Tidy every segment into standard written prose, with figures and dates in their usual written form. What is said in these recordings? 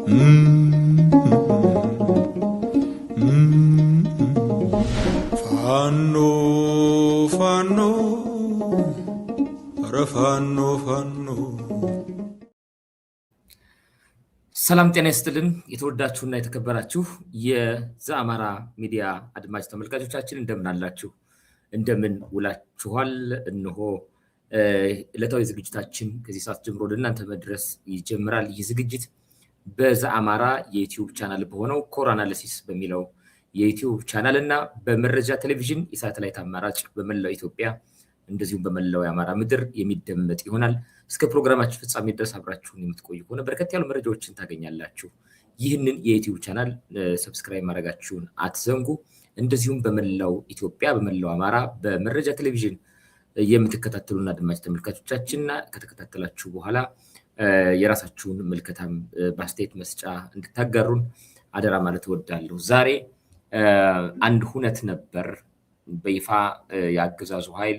ፋኖ ፋኖ ኧረ ፋኖ ፋኖ። ሰላም ጤና ይስጥልን። የተወዳችሁና የተከበራችሁ የዘአማራ ሚዲያ አድማጭ ተመልካቾቻችን እንደምን አላችሁ? እንደምን ውላችኋል? እነሆ ዕለታዊ ዝግጅታችን ከዚህ ሰዓት ጀምሮ ለእናንተ መድረስ ይጀምራል። ይህ ዝግጅት በዘአማራ የዩቲዩብ ቻናል በሆነው Core Analysis በሚለው የዩቲዩብ ቻናል እና በመረጃ ቴሌቪዥን የሳተላይት አማራጭ በመላው ኢትዮጵያ እንደዚሁም በመላው የአማራ ምድር የሚደመጥ ይሆናል። እስከ ፕሮግራማችን ፍጻሜ ድረስ አብራችሁን የምትቆዩ ከሆነ በርከት ያሉ መረጃዎችን ታገኛላችሁ። ይህንን የዩቲዩብ ቻናል subscribe ማድረጋችሁን አትዘንጉ። እንደዚሁም በመላው ኢትዮጵያ በመላው አማራ በመረጃ ቴሌቪዥን የምትከታተሉና አድማጭ ተመልካቾቻችንና ከተከታተላችሁ በኋላ የራሳችሁን ምልከታም በአስተያየት መስጫ እንድታጋሩን አደራ ማለት እወዳለሁ። ዛሬ አንድ ሁነት ነበር። በይፋ የአገዛዙ ኃይል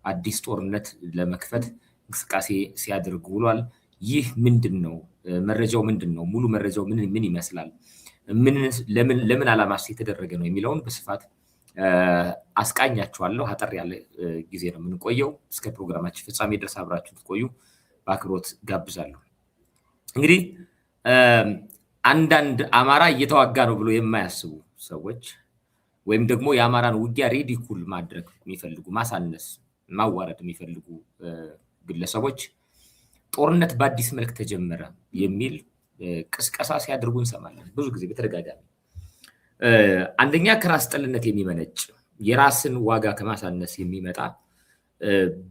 አዲስ ጦርነት ለመክፈት እንቅስቃሴ ሲያደርግ ውሏል። ይህ ምንድን ነው? መረጃው ምንድን ነው? ሙሉ መረጃው ምን ምን ይመስላል? ለምን ዓላማስ የተደረገ ነው የሚለውን በስፋት አስቃኛችኋለሁ። አጠር ያለ ጊዜ ነው የምንቆየው። እስከ ፕሮግራማችን ፍጻሜ ድረስ አብራችሁ ትቆዩ በአክብሮት ጋብዛለሁ። እንግዲህ አንዳንድ አማራ እየተዋጋ ነው ብሎ የማያስቡ ሰዎች ወይም ደግሞ የአማራን ውጊያ ridicule ማድረግ የሚፈልጉ፣ ማሳነስ፣ ማዋረድ የሚፈልጉ ግለሰቦች ጦርነት በአዲስ መልክ ተጀመረ የሚል ቅስቀሳ ሲያደርጉ እንሰማለን ብዙ ጊዜ በተደጋጋሚ። አንደኛ ከራስ ጠልነት የሚመነጭ፣ የራስን ዋጋ ከማሳነስ የሚመጣ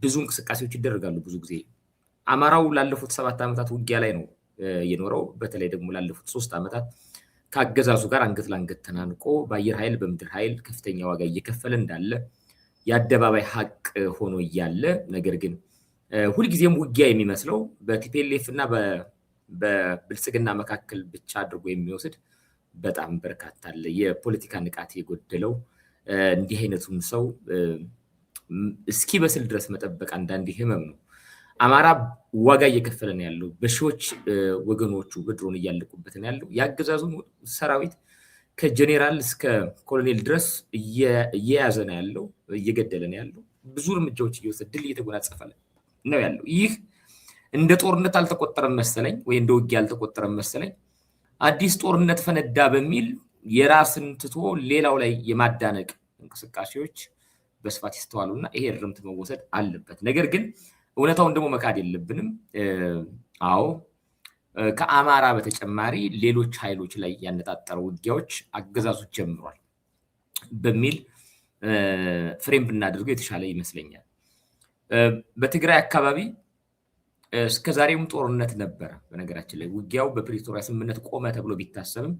ብዙ እንቅስቃሴዎች ይደረጋሉ። ብዙ ጊዜ አማራው ላለፉት 7 ዓመታት ውጊያ ላይ ነው የኖረው። በተለይ ደግሞ ላለፉት 3 ዓመታት ከአገዛዙ ጋር አንገት ለአንገት ተናንቆ በአየር ኃይል በምድር ኃይል ከፍተኛ ዋጋ እየከፈለ እንዳለ የአደባባይ ሀቅ ሆኖ እያለ፣ ነገር ግን ሁልጊዜም ውጊያ የሚመስለው በ TPLF እና በብልጽግና መካከል ብቻ አድርጎ የሚወስድ በጣም በርካታ አለ። የፖለቲካ ንቃት የጎደለው እንዲህ አይነቱን ሰው እስኪበስል ድረስ መጠበቅ አንዳንዴ ህመም ነው። አማራ ዋጋ እየከፈለ ነው ያለው። በሺዎች ወገኖቹ በድሮን እያለቁበት ነው ያለው። የአገዛዙ ሰራዊት ከጄኔራል እስከ ኮሎኔል ድረስ እየያዘ ነው ያለው፣ እየገደለ ነው ያለው። ብዙ እርምጃዎች እየወሰደ ድል እየተጎናጸፈ ነው ያለው። ይህ እንደ ጦርነት አልተቆጠረም መሰለኝ፣ ወይ እንደ ውጊያ አልተቆጠረም መሰለኝ። አዲስ ጦርነት ፈነዳ በሚል የራስን ትቶ ሌላው ላይ የማዳነቅ እንቅስቃሴዎች በስፋት ይስተዋሉና ይሄ እርምት መወሰድ አለበት። ነገር ግን እውነታውን ደግሞ መካድ የለብንም። አዎ፣ ከአማራ በተጨማሪ ሌሎች ኃይሎች ላይ ያነጣጠሩ ውጊያዎች አገዛዙ ጀምሯል በሚል frame ብናደርገው የተሻለ ይመስለኛል። በትግራይ አካባቢ እስከዛሬም ጦርነት ነበረ። በነገራችን ላይ ውጊያው በፕሪቶሪያ ስምምነት ቆመ ተብሎ ቢታሰብም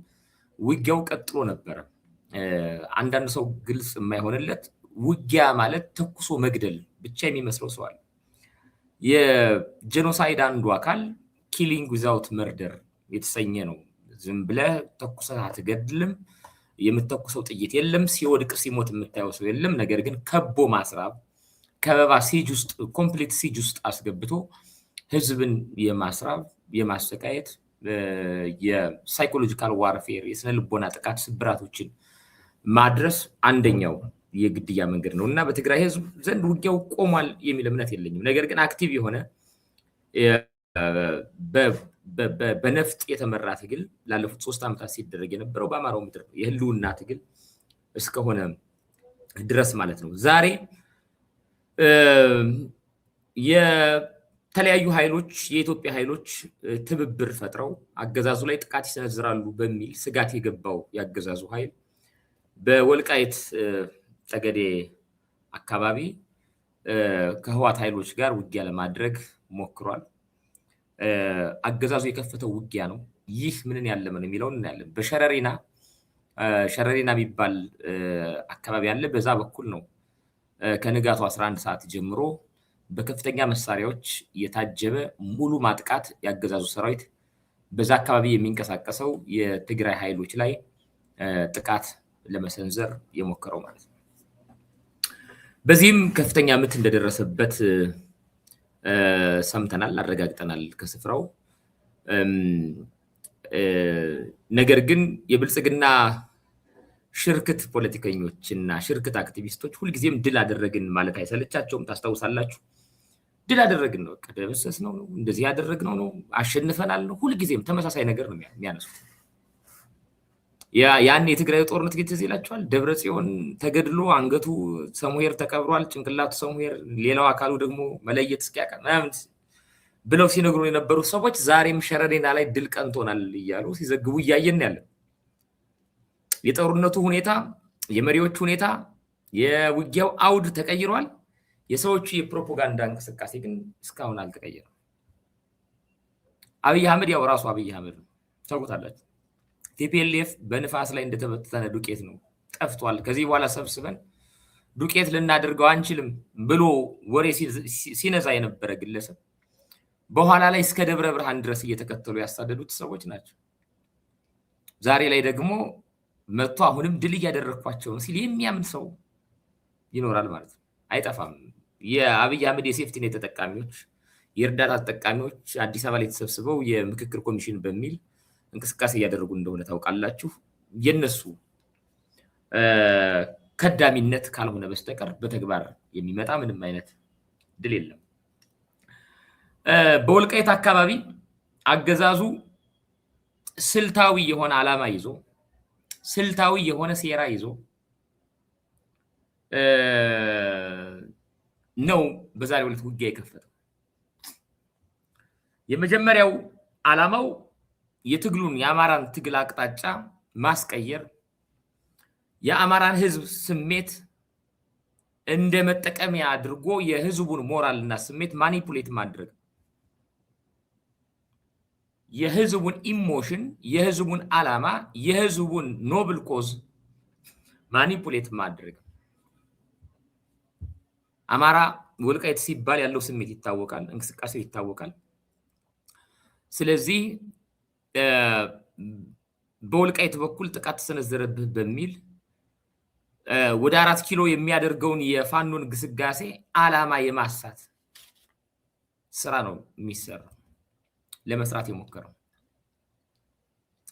ውጊያው ቀጥሎ ነበረ። አንዳንድ ሰው ግልጽ የማይሆንለት ውጊያ ማለት ተኩሶ መግደል ብቻ የሚመስለው ሰው አለ። የ genocide አንዱ አካል killing without murder የተሰኘ ነው። ዝም ብለህ ተኩሰህ አትገድልም። የምትተኩሰው ጥይት የለም። ሲወድቅ ሲሞት የምታየው ሰው የለም። ነገር ግን ከቦ ማስራብ፣ ከበባ፣ siege ውስጥ፣ complete siege ውስጥ አስገብቶ ህዝብን የማስራብ፣ የማሰቃየት፣ የ psychological warfare፣ የስነ ልቦና ጥቃት፣ ስብራቶችን ማድረስ አንደኛው የግድያ መንገድ ነው እና በትግራይ ህዝብ ዘንድ ውጊያው ቆሟል የሚል እምነት የለኝም። ነገር ግን active የሆነ በነፍጥ የተመራ ትግል ላለፉት 3 ዓመታት ሲደረግ የነበረው በአማራው ምድር ነው። የህልውና ትግል እስከሆነ ድረስ ማለት ነው። ዛሬ የተለያዩ ኃይሎች፣ የኢትዮጵያ ኃይሎች ትብብር ፈጥረው አገዛዙ ላይ ጥቃት ይሰነዝራሉ በሚል ስጋት የገባው የአገዛዙ ኃይል በወልቃይት ጠገዴ አካባቢ ከህወሓት ኃይሎች ጋር ውጊያ ለማድረግ ሞክሯል። አገዛዙ የከፈተው ውጊያ ነው። ይህ ምንን ያለመ ነው የሚለውን እናያለን። በሸረሪና፣ ሸረሪና የሚባል አካባቢ አለ። በዛ በኩል ነው ከንጋቱ 11 ሰዓት ጀምሮ በከፍተኛ መሳሪያዎች የታጀበ ሙሉ ማጥቃት ያገዛዙ ሰራዊት በዛ አካባቢ የሚንቀሳቀሰው የትግራይ ኃይሎች ላይ ጥቃት ለመሰንዘር የሞከረው ማለት ነው። በዚህም ከፍተኛ ምት እንደደረሰበት ሰምተናል፣ አረጋግጠናል ከስፍራው። ነገር ግን የብልጽግና ሽርክት ፖለቲከኞችና ሽርክት አክቲቪስቶች ሁልጊዜም ድል አደረግን ማለት አይሰለቻቸውም። ታስታውሳላችሁ። ድል አደረግን ነው፣ ደመሰስነው ነው፣ እንደዚህ ያደረግነው ነው፣ አሸንፈናል ነው። ሁልጊዜም ተመሳሳይ ነገር ነው የሚያነሱት። ያን የትግራይ ጦርነት ጊዜ ትዝ ይላችኋል። ደብረ ጽዮን ተገድሎ አንገቱ somewhere ተቀብሯል፣ ጭንቅላቱ somewhere፣ ሌላው አካሉ ደግሞ መለየት እስኪያቀ ምናምን ብለው ሲነግሩ የነበሩ ሰዎች ዛሬም ሸረሪና ላይ ድል ቀንቶናል እያሉ ሲዘግቡ እያየን ያለን። የጦርነቱ ሁኔታ፣ የመሪዎቹ ሁኔታ፣ የውጊያው አውድ ተቀይሯል። የሰዎቹ የፕሮፓጋንዳ እንቅስቃሴ ግን እስካሁን አልተቀየረም። አብይ አህመድ ያው ራሱ አብይ አህመድ ነው፣ ታውቁታላችሁ። TPLF በንፋስ ላይ እንደተበተነ ዱቄት ነው፣ ጠፍቷል። ከዚህ በኋላ ሰብስበን ዱቄት ልናደርገው አንችልም ብሎ ወሬ ሲነዛ የነበረ ግለሰብ በኋላ ላይ እስከ ደብረ ብርሃን ድረስ እየተከተሉ ያሳደዱት ሰዎች ናቸው። ዛሬ ላይ ደግሞ መጥቶ አሁንም ድል እያደረግኳቸው ነው ሲል የሚያምን ሰው ይኖራል ማለት ነው። አይጠፋም። የአብይ አህመድ የ safety net ተጠቃሚዎች፣ የእርዳታ ተጠቃሚዎች አዲስ አበባ ላይ ተሰብስበው የምክክር ኮሚሽን በሚል እንቅስቃሴ እያደረጉ እንደሆነ ታውቃላችሁ። የነሱ ከዳሚነት ካልሆነ በስተቀር በተግባር የሚመጣ ምንም አይነት ድል የለም። በወልቃይት አካባቢ አገዛዙ ስልታዊ የሆነ ዓላማ ይዞ፣ ስልታዊ የሆነ ሴራ ይዞ ነው በዛሬው ዕለት ውጊያ የከፈተው። የመጀመሪያው ዓላማው የትግሉን የአማራን ትግል አቅጣጫ ማስቀየር፣ የአማራን ሕዝብ ስሜት እንደ መጠቀሚያ አድርጎ የህዝቡን ሞራል እና ስሜት manipulate ማድረግ፣ የህዝቡን emotion፣ የህዝቡን ዓላማ፣ የህዝቡን noble cause manipulate ማድረግ። አማራ ወልቃይት ሲባል ያለው ስሜት ይታወቃል፣ እንቅስቃሴው ይታወቃል። ስለዚህ በወልቃይት በኩል ጥቃት ተሰነዘረብህ በሚል ወደ 4 ኪሎ የሚያደርገውን የፋኖን ግስጋሴ ዓላማ የማሳት ስራ ነው የሚሰራው፣ ለመስራት የሞከረው።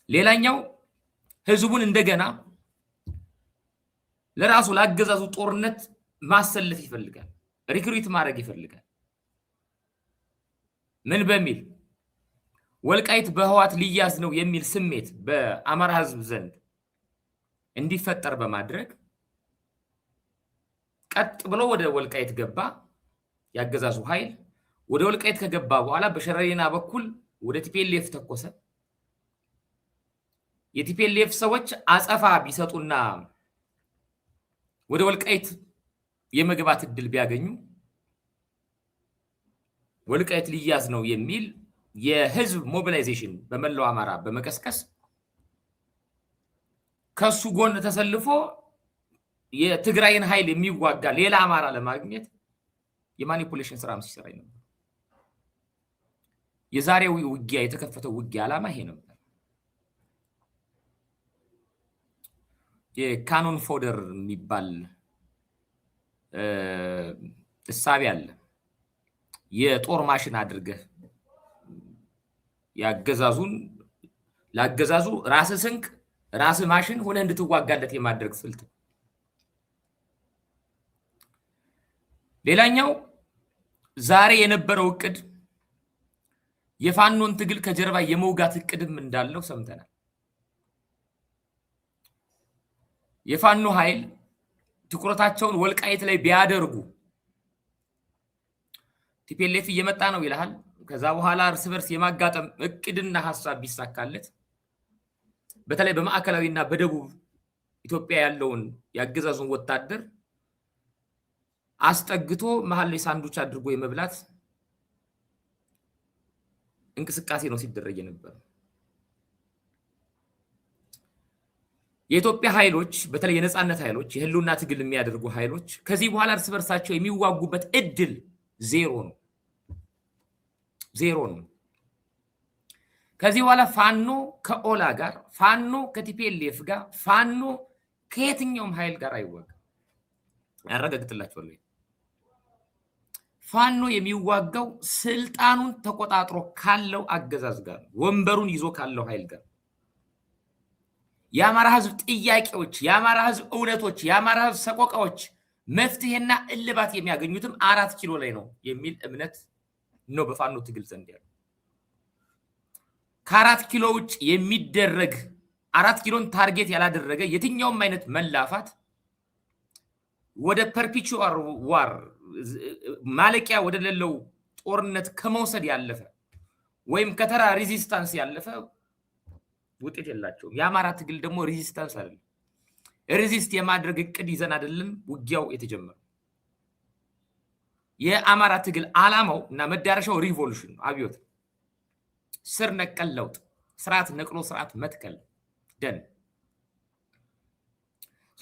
ሌላኛው ህዝቡን እንደገና ለራሱ ለአገዛዙ ጦርነት ማሰለፍ ይፈልጋል። Recruit ማድረግ ይፈልጋል። ምን በሚል? ወልቃይት በህወሃት ሊያዝ ነው የሚል ስሜት በአማራ ህዝብ ዘንድ እንዲፈጠር በማድረግ ቀጥ ብሎ ወደ ወልቃይት ገባ። ያገዛዙ ኃይል ወደ ወልቃይት ከገባ በኋላ በሸረሪና በኩል ወደ TPLF ተኮሰ። የ TPLF ሰዎች አጸፋ ቢሰጡና ወደ ወልቃይት የመግባት እድል ቢያገኙ ወልቃይት ሊያዝ ነው የሚል የህዝብ mobilization በመላው አማራ በመቀስቀስ ከሱ ጎን ተሰልፎ የትግራይን ኃይል የሚዋጋ ሌላ አማራ ለማግኘት የ manipulation ስራም ሲሰራ ነበር። የዛሬው ውጊያ፣ የተከፈተው ውጊያ ዓላማ ይሄ ነበር። የ cannon fodder የሚባል እሳቤ አለ። የጦር ማሽን አድርገህ ያገዛዙን ለአገዛዙ ራስህ ስንቅ፣ ራስህ ማሽን ሆነ እንድትዋጋለት የማድረግ ስልት። ሌላኛው ዛሬ የነበረው እቅድ የፋኖን ትግል ከጀርባ የመውጋት እቅድም እንዳለው ሰምተናል። የፋኖ ኃይል ትኩረታቸውን ወልቃይት ላይ ቢያደርጉ TPLF እየመጣ ነው ይልሃል። ከዛ በኋላ እርስ በርስ የማጋጠም እቅድና ሀሳብ ቢሳካለት በተለይ በማዕከላዊና በደቡብ ኢትዮጵያ ያለውን የአገዛዙን ወታደር አስጠግቶ መሀል ላይ ሳንዱች አድርጎ የመብላት እንቅስቃሴ ነው ሲደረግ የነበረው። የኢትዮጵያ ኃይሎች፣ በተለይ የነፃነት ኃይሎች፣ የህልውና ትግል የሚያደርጉ ኃይሎች ከዚህ በኋላ እርስ በርሳቸው የሚዋጉበት እድል ዜሮ ነው፣ ዜሮ ነው። ከዚህ በኋላ ፋኖ ከኦላ ጋር፣ ፋኖ ከ TPLF ጋር፣ ፋኖ ከየትኛውም ኃይል ጋር አይዋጋም። ያረጋግጥላችኋለሁ። ፋኖ የሚዋጋው ስልጣኑን ተቆጣጥሮ ካለው አገዛዝ ጋር፣ ወንበሩን ይዞ ካለው ኃይል ጋር። የአማራ ህዝብ ጥያቄዎች፣ የአማራ ህዝብ እውነቶች፣ የአማራ ህዝብ ሰቆቃዎች መፍትሄና እልባት የሚያገኙትም 4 ኪሎ ላይ ነው የሚል እምነት ነው በፋኖ ትግል ዘንድ ያለው። ከ4 ኪሎ ውጭ የሚደረግ፣ 4 ኪሎን target ያላደረገ የትኛውም አይነት መላፋት ወደ perpetual war፣ ማለቂያ ወደሌለው ጦርነት ከመውሰድ ያለፈ ወይም ከተራ resistance ያለፈ ውጤት የላቸውም። የአማራ ትግል ደግሞ resistance አይደለም። Resist የማድረግ እቅድ ይዘን አይደለም ውጊያው የተጀመረው። የአማራ ትግል ዓላማው እና መዳረሻው revolution ነው፣ አብዮት፣ ስር ነቀል ለውጥ፣ ስርዓት ነቅሎ ስርዓት መትከል then።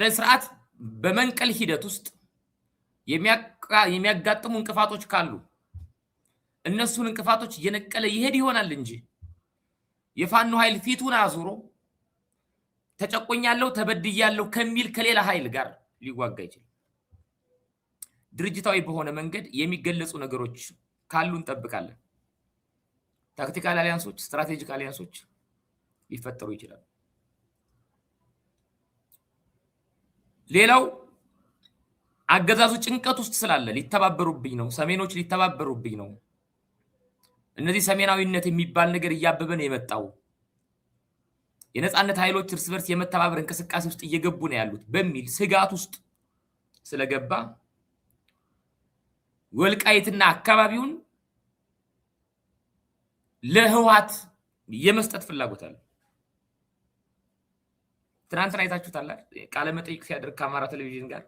ስለዚህ ስርዓት በመንቀል ሂደት ውስጥ የሚያጋጥሙ እንቅፋቶች ካሉ እነሱን እንቅፋቶች እየነቀለ ይሄድ ይሆናል እንጂ የፋኖ ኃይል ፊቱን አዙሮ ተጨቆኛለሁ፣ ተበድያለሁ ከሚል ከሌላ ኃይል ጋር ሊዋጋ አይችልም። ድርጅታዊ በሆነ መንገድ የሚገለጹ ነገሮች ካሉ እንጠብቃለን። Tactical alliance ኦች፣ strategic alliance ኦች ሊፈጠሩ ይችላሉ። ሌላው አገዛዙ ጭንቀት ውስጥ ስላለ ሊተባበሩብኝ ነው፣ ሰሜኖች ሊተባበሩብኝ ነው፣ እነዚህ ሰሜናዊነት የሚባል ነገር እያበበ ነው የመጣው፣ የነፃነት ኃይሎች እርስ በርስ የመተባበር እንቅስቃሴ ውስጥ እየገቡ ነው ያሉት በሚል ስጋት ውስጥ ስለገባ ወልቃይትና አካባቢውን ለህወሓት የመስጠት ፍላጎት አለ። ትናንትና አይታችሁታል፣ ቃለ መጠይቅ ሲያደርግ ከአማራ ቴሌቪዥን ጋር።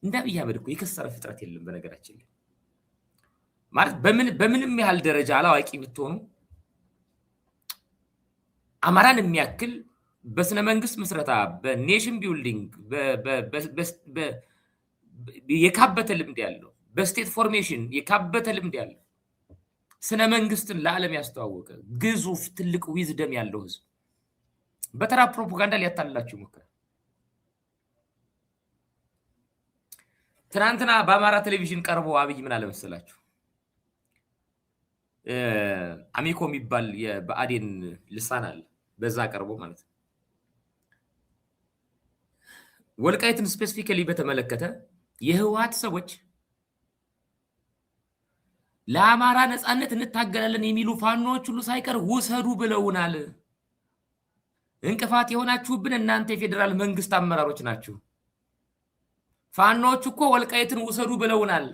እንደ አብይ አህመድ እኮ የከሰረ ፍጥረት የለም። በነገራችን ላይ ማለት በምንም ያህል ደረጃ አላዋቂ ብትሆኑ አማራን የሚያክል በስነ መንግስት ምስረታ፣ በ nation building የካበተ ልምድ ያለው፣ በ state formation የካበተ ልምድ ያለው፣ ስነ መንግስትን ለዓለም ያስተዋወቀ ግዙፍ ትልቅ wisdom ያለው ህዝብ በተራ ፕሮፓጋንዳ ሊያታልላችሁ ይሞክራል። ትናንትና በአማራ ቴሌቪዥን ቀርቦ አብይ ምን አለ መሰላችሁ? አሚኮ የሚባል የብአዴን ልሳን አለ። በዛ ቀርቦ ማለት ነው። ወልቃይትን specifically በተመለከተ የህወሓት ሰዎች ለአማራ ነፃነት እንታገላለን የሚሉ ፋኖዎች ሁሉ ሳይቀር ውሰዱ ብለውናል። እንቅፋት የሆናችሁብን እናንተ የፌዴራል መንግስት አመራሮች ናችሁ። ፋኖዎች እኮ ወልቃይትን ውሰዱ ብለውናል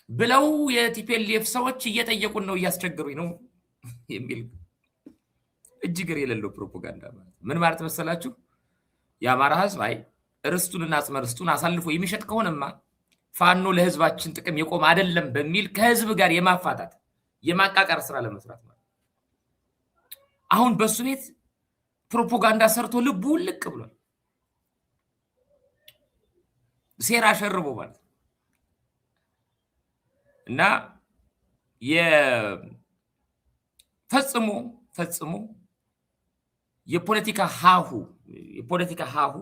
ብለው የ TPLF ሰዎች እየጠየቁን ነው፣ እያስቸገሩኝ ነው የሚል እጅ እግር የሌለው ፕሮፓጋንዳ ማለት ምን ማለት መሰላችሁ? የአማራ ህዝብ አይ ርስቱንና አጽመ ርስቱን አሳልፎ የሚሸጥ ከሆነማ ፋኖ ለህዝባችን ጥቅም የቆመ አይደለም በሚል ከህዝብ ጋር የማፋታት የማቃቃር ስራ ለመስራት ማለት። አሁን በሱ ቤት ፕሮፓጋንዳ ሰርቶ ልቡ ውልቅ ብሏል። ሴራ ሸርቦ ማለት እና ፈጽሞ ፈጽሞ የፖለቲካ ሀሁ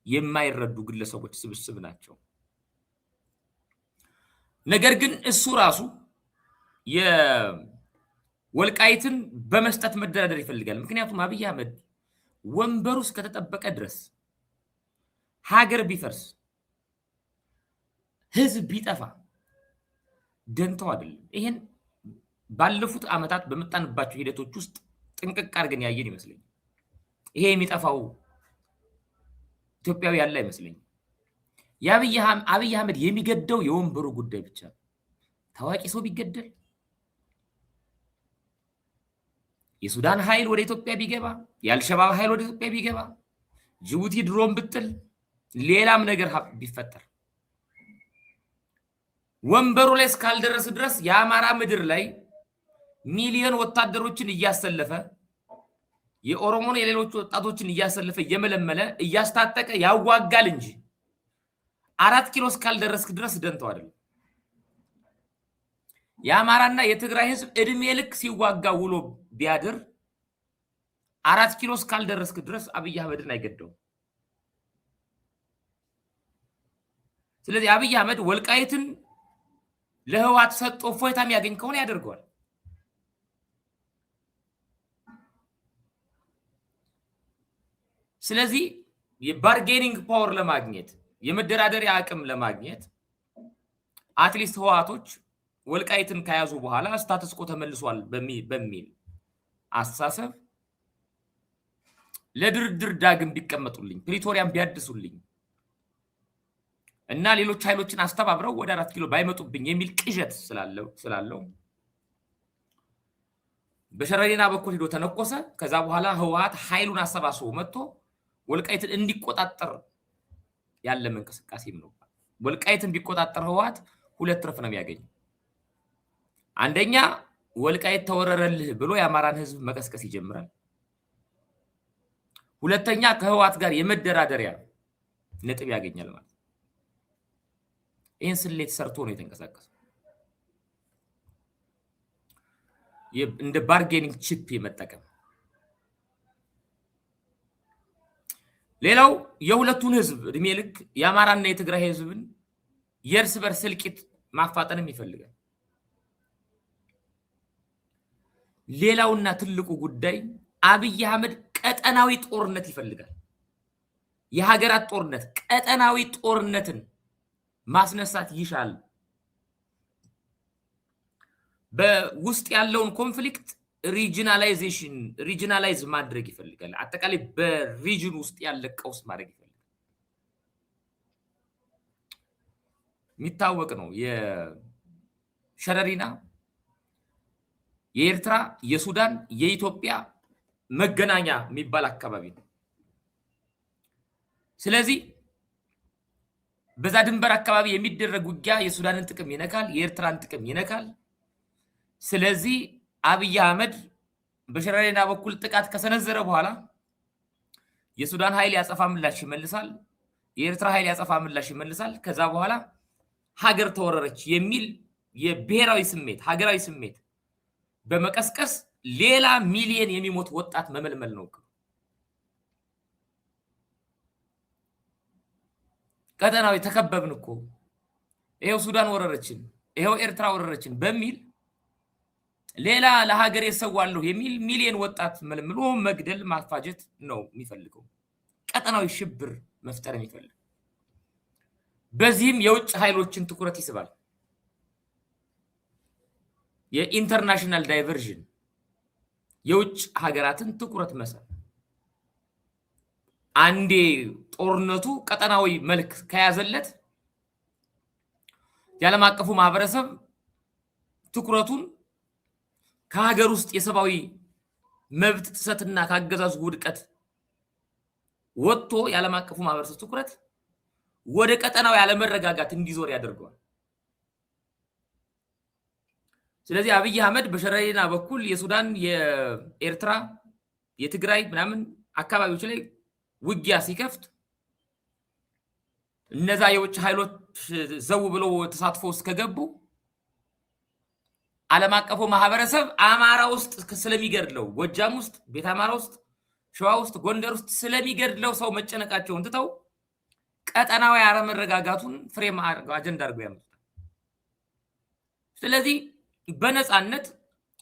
የማይረዱ ግለሰቦች ስብስብ ናቸው። ነገር ግን እሱ ራሱ የወልቃይትን በመስጠት መደራደር ይፈልጋል። ምክንያቱም አብይ አህመድ ወንበሩ እስከተጠበቀ ድረስ ሀገር ቢፈርስ፣ ህዝብ ቢጠፋ ደንተው አይደለም። ይሄን ባለፉት ዓመታት በመጣንባቸው ሂደቶች ውስጥ ጥንቅቅ አድርገን ያየን ይመስለኛል። ይሄ የሚጠፋው ኢትዮጵያዊ ያለ አይመስለኝም። የአብይ አህመድ የሚገደው የወንበሩ ጉዳይ ብቻ ነው። ታዋቂ ሰው ቢገደል፣ የሱዳን ኃይል ወደ ኢትዮጵያ ቢገባ፣ የአልሸባብ ኃይል ወደ ኢትዮጵያ ቢገባ፣ ጅቡቲ ድሮን ብጥል፣ ሌላም ነገር ቢፈጠር ወንበሩ ላይ እስካልደረስ ድረስ የአማራ ምድር ላይ ሚሊዮን ወታደሮችን እያሰለፈ፣ የኦሮሞን የሌሎች ወጣቶችን እያሰለፈ፣ እየመለመለ፣ እያስታጠቀ ያዋጋል እንጂ 4 ኪሎ እስካልደረስክ ድረስ ደንተው አይደለም። የአማራና የትግራይ ህዝብ እድሜ ልክ ሲዋጋ ውሎ ቢያድር 4 ኪሎ እስካልደረስክ ድረስ አብይ አህመድን አይገደውም። ስለዚህ አብይ አህመድ ወልቃይትን ለህወሓት ሰጥቶ እፎይታ የሚያገኝ ከሆነ ያደርገዋል። ስለዚህ የ bargaining power ለማግኘት፣ የመደራደሪያ አቅም ለማግኘት፣ at least ህወሓቶች ወልቃይትን ከያዙ በኋላ status quo ተመልሷል በሚል አስተሳሰብ ለድርድር ዳግም ቢቀመጡልኝ፣ ፕሪቶሪያን ቢያድሱልኝ እና ሌሎች ኃይሎችን አስተባብረው ወደ 4 ኪሎ ባይመጡብኝ የሚል ቅዠት ስላለው በሸረሪና በኩል ሂዶ ተነኮሰ። ከዛ በኋላ ህወሓት ኃይሉን አሰባስቦ መጥቶ ወልቃይትን እንዲቆጣጠር ያለመ እንቅስቃሴም ነው። ወልቃይትን ቢቆጣጠር ህወሓት ሁለት ትርፍ ነው የሚያገኘው። አንደኛ ወልቃይት ተወረረልህ ብሎ የአማራን ህዝብ መቀስቀስ ይጀምራል። ሁለተኛ ከህወሓት ጋር የመደራደሪያ ነጥብ ያገኛል ማለት ነው። ይህን ስሌት ሰርቶ ነው የተንቀሳቀሰው። እንደ bargaining chip የመጠቀም። ሌላው የሁለቱን ህዝብ እድሜ ልክ የአማራና የትግራይ ህዝብን የእርስ በርስ እልቂት ማፋጠንም ይፈልጋል። ሌላውና ትልቁ ጉዳይ አብይ አህመድ ቀጠናዊ ጦርነት ይፈልጋል። የሀገራት ጦርነት፣ ቀጠናዊ ጦርነትን ማስነሳት ይሻል። በውስጥ ያለውን conflict regionalization regionalize ማድረግ ይፈልጋል። አጠቃላይ በ region ውስጥ ያለ ቀውስ ማድረግ ይፈልጋል። የሚታወቅ ነው። የሸረሪና የኤርትራ፣ የሱዳን፣ የኢትዮጵያ መገናኛ የሚባል አካባቢ ነው። ስለዚህ በዛ ድንበር አካባቢ የሚደረግ ውጊያ የሱዳንን ጥቅም ይነካል፣ የኤርትራን ጥቅም ይነካል። ስለዚህ አብይ አህመድ በሸረሪና በኩል ጥቃት ከሰነዘረ በኋላ የሱዳን ኃይል ያጸፋ ምላሽ ይመልሳል፣ የኤርትራ ኃይል ያጸፋ ምላሽ ይመልሳል። ከዛ በኋላ ሀገር ተወረረች የሚል የብሔራዊ ስሜት፣ ሀገራዊ ስሜት በመቀስቀስ ሌላ ሚሊየን የሚሞት ወጣት መመልመል ነው። ቀጠናዊ ተከበብን እኮ፣ ይኸው ሱዳን ወረረችን፣ ይኸው ኤርትራ ወረረችን በሚል ሌላ ለሀገር የሰዋለሁ የሚል ሚሊየን ወጣት መልምሎ መግደል ማፋጀት ነው የሚፈልገው። ቀጠናዊ ሽብር መፍጠር የሚፈልግ፣ በዚህም የውጭ ኃይሎችን ትኩረት ይስባል። የ international diversion፣ የውጭ ሀገራትን ትኩረት መሳብ። አንዴ ጦርነቱ ቀጠናዊ መልክ ከያዘለት የዓለም አቀፉ ማህበረሰብ ትኩረቱን ከሀገር ውስጥ የሰብአዊ መብት ጥሰትና ከአገዛዙ ውድቀት ወጥቶ የዓለም አቀፉ ማህበረሰብ ትኩረት ወደ ቀጠናዊ ያለመረጋጋት እንዲዞር ያደርገዋል። ስለዚህ አብይ አህመድ በሸረሪና በኩል የሱዳን፣ የኤርትራ፣ የትግራይ ምናምን አካባቢዎች ላይ ውጊያ ሲከፍት እነዛ የውጭ ኃይሎች ዘው ብለው ተሳትፎ ውስጥ ከገቡ ዓለም አቀፉ ማህበረሰብ አማራ ውስጥ ስለሚገድለው፣ ጎጃም ውስጥ፣ ቤተ አማራ ውስጥ፣ ሸዋ ውስጥ፣ ጎንደር ውስጥ ስለሚገድለው ሰው መጨነቃቸውን ትተው ቀጠናዊ አለመረጋጋቱን frame አጀንዳ አድርገው ያመጡታል። ስለዚህ በነፃነት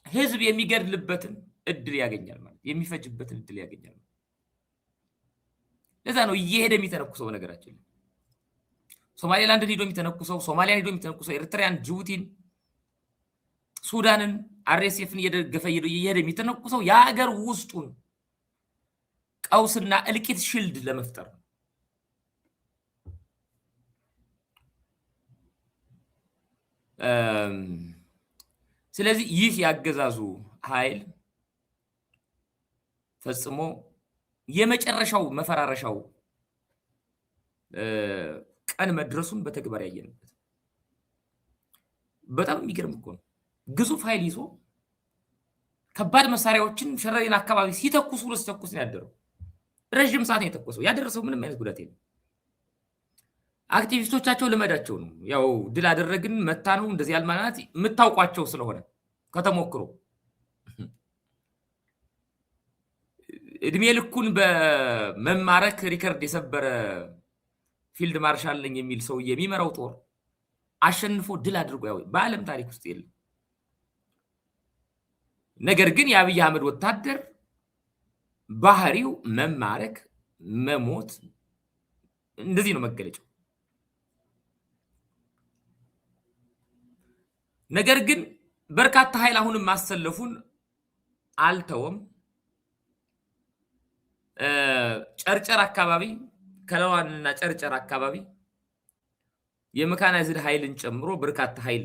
ህዝብ የሚገድልበትን እድል ያገኛል ማለት፣ የሚፈጅበትን እድል ያገኛል። ለዛ ነው እየሄደ የሚተነኩሰው። በነገራችን ላይ ሶማሌላንድን ሂዶ የሚተነኩሰው፣ ሶማሊያን ሂዶ የሚተነኩሰው፣ ኤርትራያን፣ ጅቡቲን፣ ሱዳንን፣ RSF ን እየደገፈ እየሄደ የሚተነኩሰው የሀገር ውስጡን ቀውስና እልቂት shield ለመፍጠር ነው። ስለዚህ ይህ ያገዛዙ ኃይል ፈጽሞ የመጨረሻው መፈራረሻው ቀን መድረሱን በተግባር ያየንበት፣ በጣም የሚገርም እኮ ነው። ግዙፍ ኃይል ይዞ ከባድ መሳሪያዎችን ሸረሪና አካባቢ ሲተኩስ ውሎ ሲተኩስ ነው ያደረው። ረዥም ሰዓት ነው የተኮሰው። ያደረሰው ምንም አይነት ጉዳት የለም። አክቲቪስቶቻቸው ልመዳቸው ነው። ያው ድል አደረግን መታ ነው እንደዚህ ያልማናት የምታውቋቸው ስለሆነ ከተሞክሮ እድሜ ልኩን በመማረክ record የሰበረ ፊልድ ማርሻል ነኝ የሚል ሰው የሚመራው ጦር አሸንፎ ድል አድርጎ ያው በዓለም ታሪክ ውስጥ የለም። ነገር ግን የአብይ አህመድ ወታደር ባህሪው መማረክ፣ መሞት እንደዚህ ነው መገለጫው። ነገር ግን በርካታ ኃይል አሁንም ማሰለፉን አልተወም። ጨርጨር አካባቢ፣ ከለዋንና ጨርጨር አካባቢ የመካናይዝድ ኃይልን ጨምሮ በርካታ ኃይል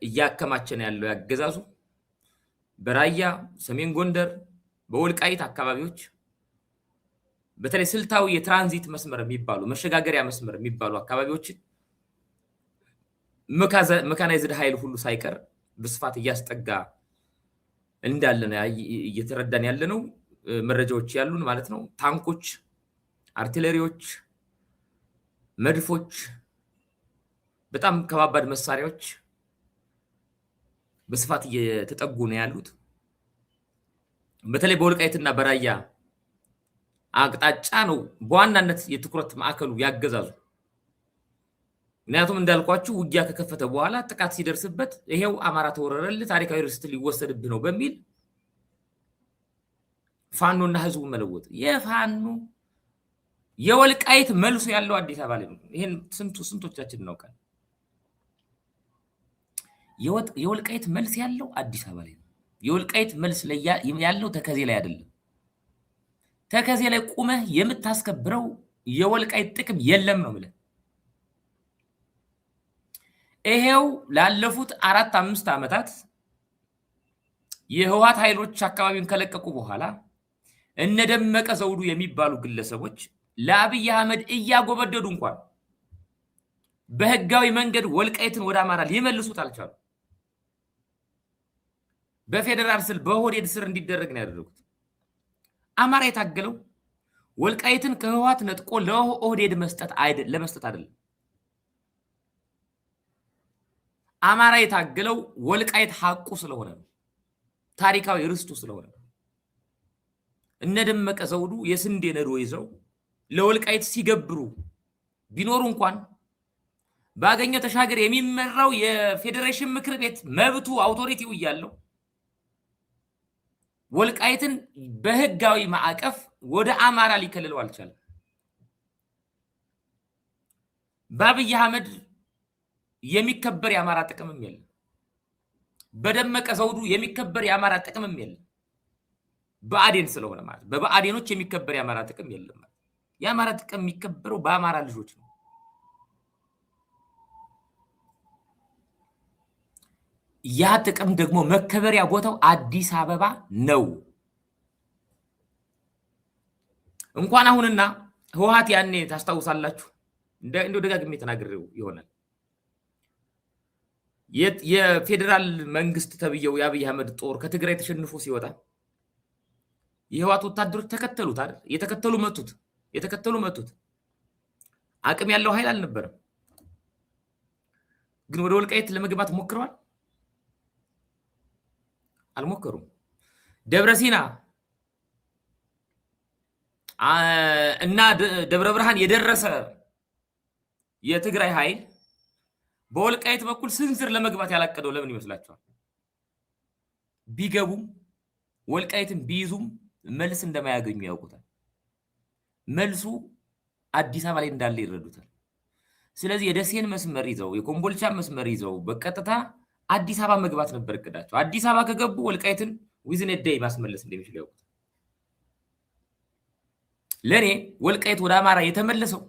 እያከማቸን ያለው ያገዛዙ በራያ፣ ሰሜን ጎንደር፣ በወልቃይት አካባቢዎች በተለይ ስልታዊ የትራንዚት መስመር የሚባሉ፣ መሸጋገሪያ መስመር የሚባሉ አካባቢዎችን መካናይዝድ ኃይል ሁሉ ሳይቀር በስፋት እያስጠጋ እንዳለ እየተረዳን ያለ ነው። መረጃዎች ያሉን ማለት ነው። ታንኮች፣ አርቲለሪዎች፣ መድፎች፣ በጣም ከባባድ መሳሪያዎች በስፋት እየተጠጉ ነው ያሉት። በተለይ በወልቃይትና በራያ አቅጣጫ ነው በዋናነት የትኩረት ማዕከሉ ያገዛዙ። ምክንያቱም እንዳልኳችሁ ውጊያ ከከፈተ በኋላ ጥቃት ሲደርስበት ይሄው አማራ ተወረረልህ፣ ታሪካዊ ርስት ሊወሰድብህ ነው በሚል ፋኖና ህዝቡ መለወጥ። የፋኖ የወልቃይት መልሱ ያለው አዲስ አበባ ላይ ነው። ይሄን ስንቶቻችን እናውቃለን? የወልቃይት መልስ ያለው አዲስ አበባ ላይ ነው። የወልቃይት መልስ ያለው ተከዜ ላይ አይደለም። ተከዜ ላይ ቁመህ የምታስከብረው የወልቃይት ጥቅም የለም ነው የምልህ። ይሄው ላለፉት 4-5 ዓመታት የህወሓት ኃይሎች አካባቢውን ከለቀቁ በኋላ እነ ደመቀ ዘውዱ የሚባሉ ግለሰቦች ለአብይ አህመድ እያጎበደዱ እንኳን በህጋዊ መንገድ ወልቃይትን ወደ አማራ ሊመልሱት አልቻሉ። በፌዴራል ስር፣ በኦህዴድ ስር እንዲደረግ ነው ያደረጉት። አማራ የታገለው ወልቃይትን ከህወሓት ነጥቆ ለኦህዴድ ለመስጠት አይደለም። አማራ የታገለው ወልቃይት ሐቁ ስለሆነ ነው። ታሪካዊ ርስቱ ስለሆነ ነው። እነ ደመቀ ዘውዱ የስንዴ ነዶ ይዘው ለወልቃይት ሲገብሩ ቢኖሩ እንኳን ባገኘው ተሻገር የሚመራው የፌዴሬሽን ምክር ቤት መብቱ authority ው እያለው ወልቃይትን በህጋዊ ማዕቀፍ ወደ አማራ ሊከልለው አልቻለም። በአብይ አህመድ የሚከበር የአማራ ጥቅምም የለም። በደመቀ ዘውዱ የሚከበር የአማራ ጥቅምም የለም። ብአዴን ስለሆነ ማለት በብአዴኖች የሚከበር የአማራ ጥቅም የለም። የአማራ ጥቅም የሚከበረው በአማራ ልጆች ነው። ያ ጥቅም ደግሞ መከበሪያ ቦታው አዲስ አበባ ነው። እንኳን አሁንና ህወሓት ያኔ ታስታውሳላችሁ፣ እንደው ደጋግሜ ተናግሬው ይሆናል። የፌዴራል መንግስት ተብየው የአብይ አህመድ ጦር ከትግራይ ተሸንፎ ሲወጣ የህወሓት ወታደሮች ተከተሉት አይደል? የተከተሉ መቱት፣ የተከተሉ መቱት። አቅም ያለው ኃይል አልነበረም። ግን ወደ ወልቃይት ለመግባት ሞክረዋል? አልሞከሩም። ደብረ ሲና እና ደብረ ብርሃን የደረሰ የትግራይ ኃይል በወልቃይት በኩል ስንዝር ለመግባት ያላቀደው ለምን ይመስላችኋል? ቢገቡም ወልቃይትን ቢይዙም መልስ እንደማያገኙ ያውቁታል። መልሱ አዲስ አበባ ላይ እንዳለ ይረዱታል። ስለዚህ የደሴን መስመር ይዘው፣ የኮምቦልቻ መስመር ይዘው በቀጥታ አዲስ አበባ መግባት ነበር እቅዳቸው። አዲስ አበባ ከገቡ ወልቃይትን within a day ማስመለስ እንደሚችሉ ያውቁታል። ለእኔ ወልቃይት ወደ አማራ የተመለሰው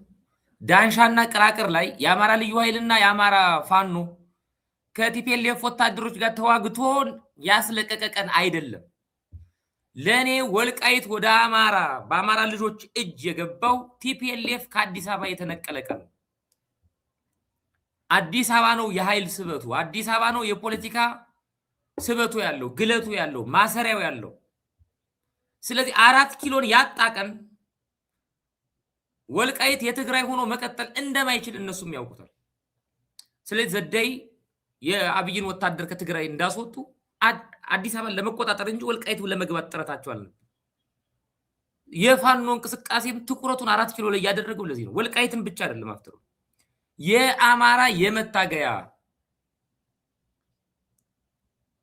ዳንሻና ቅራቅር ላይ የአማራ ልዩ ኃይልና የአማራ ፋኖ ከ TPLF ወታደሮች ጋር ተዋግቶ ያስለቀቀ ቀን አይደለም። ለእኔ ወልቃይት ወደ አማራ በአማራ ልጆች እጅ የገባው TPLF ከአዲስ አበባ የተነቀለ ቀን ነው። አዲስ አበባ ነው የኃይል ስበቱ፣ አዲስ አበባ ነው የፖለቲካ ስበቱ ያለው፣ ግለቱ ያለው፣ ማሰሪያው ያለው። ስለዚህ 4 ኪሎን ያጣ ቀን ወልቃይት የትግራይ ሆኖ መቀጠል እንደማይችል እነሱም ያውቁታል። ስለዚህ the day የአብይን ወታደር ከትግራይ እንዳስወጡ አዲስ አበባን ለመቆጣጠር እንጂ ወልቃይቱ ለመግባት ጥረታቸው አልነበር። የፋኖ እንቅስቃሴም ትኩረቱን 4 ኪሎ ላይ ያደረገው ለዚህ ነው። ወልቃይትን ብቻ አይደለም፣ after all የአማራ የመታገያ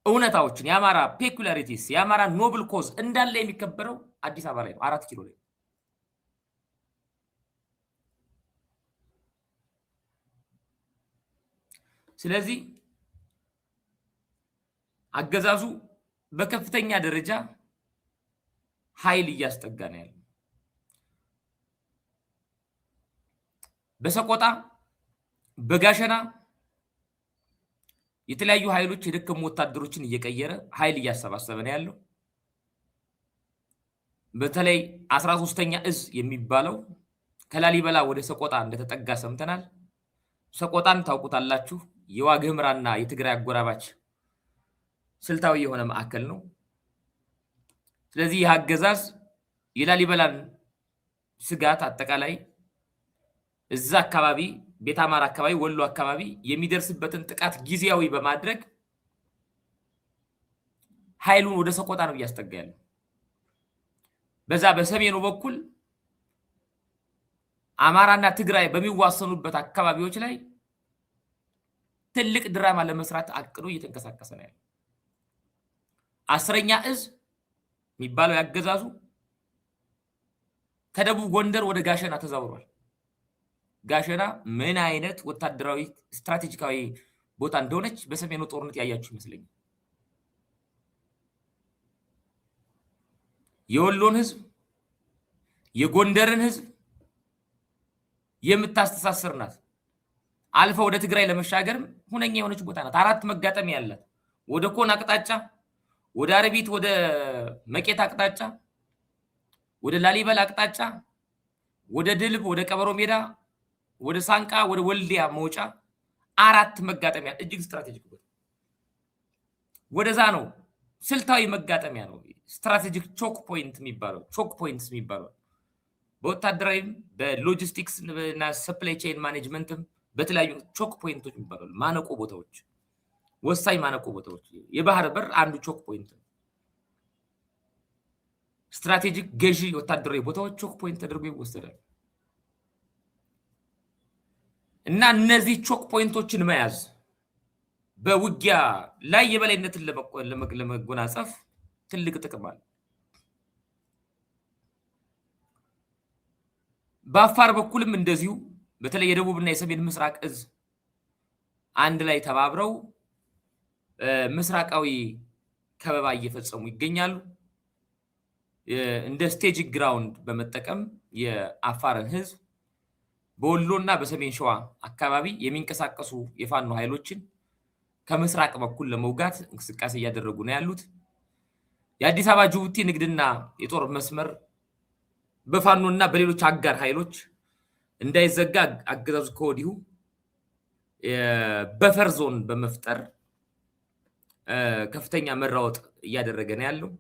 እውነታዎችን፣ የአማራ peculiarities፣ የአማራ noble cause እንዳለ የሚከበረው አዲስ አበባ ላይ ነው፣ 4 ኪሎ ላይ። ስለዚህ አገዛዙ በከፍተኛ ደረጃ ኃይል እያስጠጋ ነው ያለው። በሰቆጣ፣ በጋሸና የተለያዩ ኃይሎች የደከሙ ወታደሮችን እየቀየረ ኃይል እያሰባሰበ ነው ያለው። በተለይ 13ኛ እዝ የሚባለው ከላሊበላ ወደ ሰቆጣ እንደተጠጋ ሰምተናል። ሰቆጣን ታውቁታላችሁ። የዋግ ኽምራና የትግራይ አጎራባች ስልታዊ የሆነ ማዕከል ነው። ስለዚህ ይህ አገዛዝ የላሊበላን ስጋት አጠቃላይ እዛ አካባቢ ቤተ አማራ አካባቢ፣ ወሎ አካባቢ የሚደርስበትን ጥቃት ጊዜያዊ በማድረግ ኃይሉን ወደ ሰቆጣ ነው እያስጠጋ ያለው። በዛ በሰሜኑ በኩል አማራና ትግራይ በሚዋሰኑበት አካባቢዎች ላይ ትልቅ ድራማ ለመስራት አቅዶ እየተንቀሳቀሰ ነው ያለው። 10ኛ እዝ የሚባለው ያገዛዙ ከደቡብ ጎንደር ወደ ጋሸና ተዛውሯል። ጋሸና ምን አይነት ወታደራዊ ስትራቴጂካዊ ቦታ እንደሆነች በሰሜኑ ጦርነት ያያችሁ ይመስለኛል። የወሎን ህዝብ፣ የጎንደርን ህዝብ የምታስተሳስር ናት። አልፈ ወደ ትግራይ ለመሻገርም ሁነኛ የሆነች ቦታ ናት። አራት መጋጠሚያ ያላት ወደ ኮን አቅጣጫ፣ ወደ አረቢት፣ ወደ መቄት አቅጣጫ፣ ወደ ላሊበላ አቅጣጫ፣ ወደ ድልብ፣ ወደ ቀበሮ ሜዳ፣ ወደ ሳንቃ፣ ወደ ወልዲያ መውጫ አራት መጋጠሚያ፣ እጅግ strategic ቦታ ወደዛ ነው። ስልታዊ መጋጠሚያ ነው። Strategic choke point የሚባለው፣ choke points የሚባለው በወታደራዊም በሎጂስቲክስ እና supply chain management ም በተለያዩ choke point ኦች የሚባሉ ማነቆ ቦታዎች፣ ወሳኝ ማነቆ ቦታዎች። የባህር በር አንዱ choke point ነው። Strategic ገዢ ወታደራዊ ቦታዎች choke point ተደርጎ ይወሰዳል እና እነዚህ choke point ኦችን መያዝ በውጊያ ላይ የበላይነትን ለመጎናጸፍ ትልቅ ጥቅም አለ። በአፋር በኩልም እንደዚሁ በተለይ የደቡብና የሰሜን ምስራቅ እዝ አንድ ላይ ተባብረው ምስራቃዊ ከበባ እየፈጸሙ ይገኛሉ። እንደ strategic ground በመጠቀም የአፋርን ህዝብ በወሎና በሰሜን ሸዋ አካባቢ የሚንቀሳቀሱ የፋኖ ኃይሎችን ከምስራቅ በኩል ለመውጋት እንቅስቃሴ እያደረጉ ነው ያሉት። የአዲስ አበባ ጅቡቲ ንግድና የጦር መስመር በፋኖና በሌሎች አጋር ኃይሎች እንዳይዘጋ አገዛዙ ከወዲሁ buffer zone በመፍጠር ከፍተኛ መራወጥ እያደረገ ነው ያለው።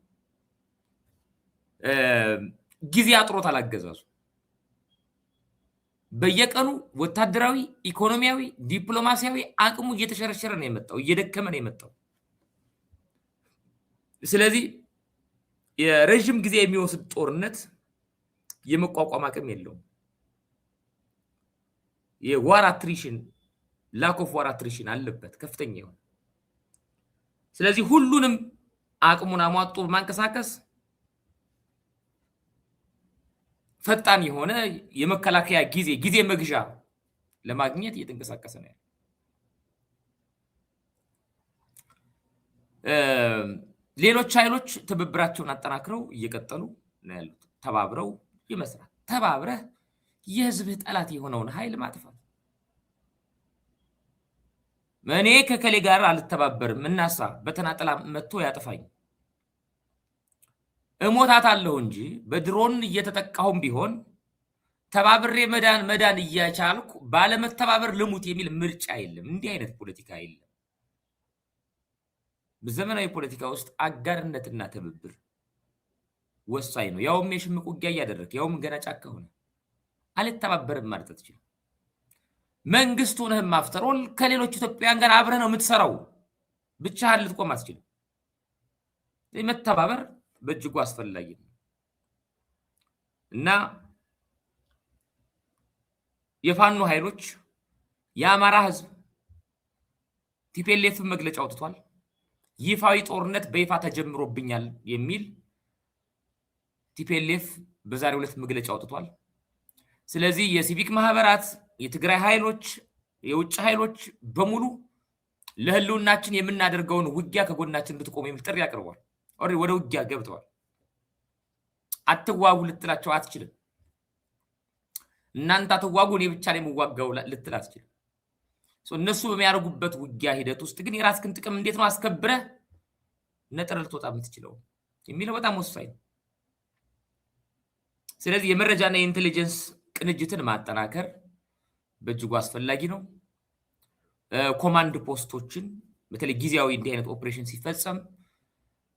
ጊዜ አጥሮታል አገዛዙ። በየቀኑ ወታደራዊ፣ ኢኮኖሚያዊ፣ ዲፕሎማሲያዊ አቅሙ እየተሸረሸረ ነው የመጣው፣ እየደከመ ነው የመጣው። ስለዚህ የረዥም ጊዜ የሚወስድ ጦርነት የመቋቋም አቅም የለውም። የ war attrition፣ lack of war attrition አለበት ከፍተኛ የሆነ። ስለዚህ ሁሉንም አቅሙን አሟጦ በማንቀሳቀስ ፈጣን የሆነ የመከላከያ ጊዜ መግዣ ለማግኘት እየተንቀሳቀሰ ነው ያለው። ሌሎች ኃይሎች ትብብራቸውን አጠናክረው እየቀጠሉ ነው ያሉት። ተባብረው የመስራት፣ ተባብረህ የህዝብህ ጠላት የሆነውን ኃይል ማጥፋት። እኔ ከከሌ ጋር አልተባበርም እናሳ በተናጠላ መጥቶ ያጥፋኝ እሞታታለሁ እንጂ በድሮን እየተጠቃሁም ቢሆን ተባብሬ መዳን መዳን እያቻልኩ ባለመተባበር ልሙት የሚል ምርጫ የለም። እንዲህ አይነት ፖለቲካ የለም። በዘመናዊ ፖለቲካ ውስጥ አጋርነትና ትብብር ወሳኝ ነው። ያውም የሽምቅ ውጊያ እያደረግ፣ ያውም ገና ጫካ ሆነ አልተባበርም ማለት አትችልም። መንግስት ሆነህም after all ከሌሎች ኢትዮጵያውያን ጋር አብረህ ነው የምትሰራው። ብቻህን ልትቆም አትችልም። መተባበር በእጅጉ አስፈላጊ ነው እና የፋኖ ኃይሎች፣ የአማራ ህዝብ፣ TPLF ን መግለጫ አውጥቷል። ይፋዊ ጦርነት በይፋ ተጀምሮብኛል የሚል TPLF በዛሬው ዕለት መግለጫ አውጥቷል። ስለዚህ የሲቪክ ማህበራት፣ የትግራይ ኃይሎች፣ የውጭ ኃይሎች በሙሉ ለህልውናችን የምናደርገውን ውጊያ ከጎናችን እንድትቆሙ የሚል ጥሪ አቅርቧል። Already ወደ ውጊያ ገብተዋል። አትዋጉ ልትላቸው አትችልም። እናንተ አትዋጉ እኔ ብቻ ላይ የምዋጋው ልትል አትችልም። እነሱ በሚያደርጉበት ውጊያ ሂደት ውስጥ ግን የራስህን ጥቅም እንዴት ነው አስከብረህ ነጥረህ ልትወጣ የምትችለው የሚለው በጣም ወሳኝ ነው። ስለዚህ የመረጃና የ intelligence ቅንጅትን ማጠናከር በእጅጉ አስፈላጊ ነው። Command post ኦችን በተለይ ጊዜያዊ እንዲህ አይነት ኦፕሬሽን ሲፈጸም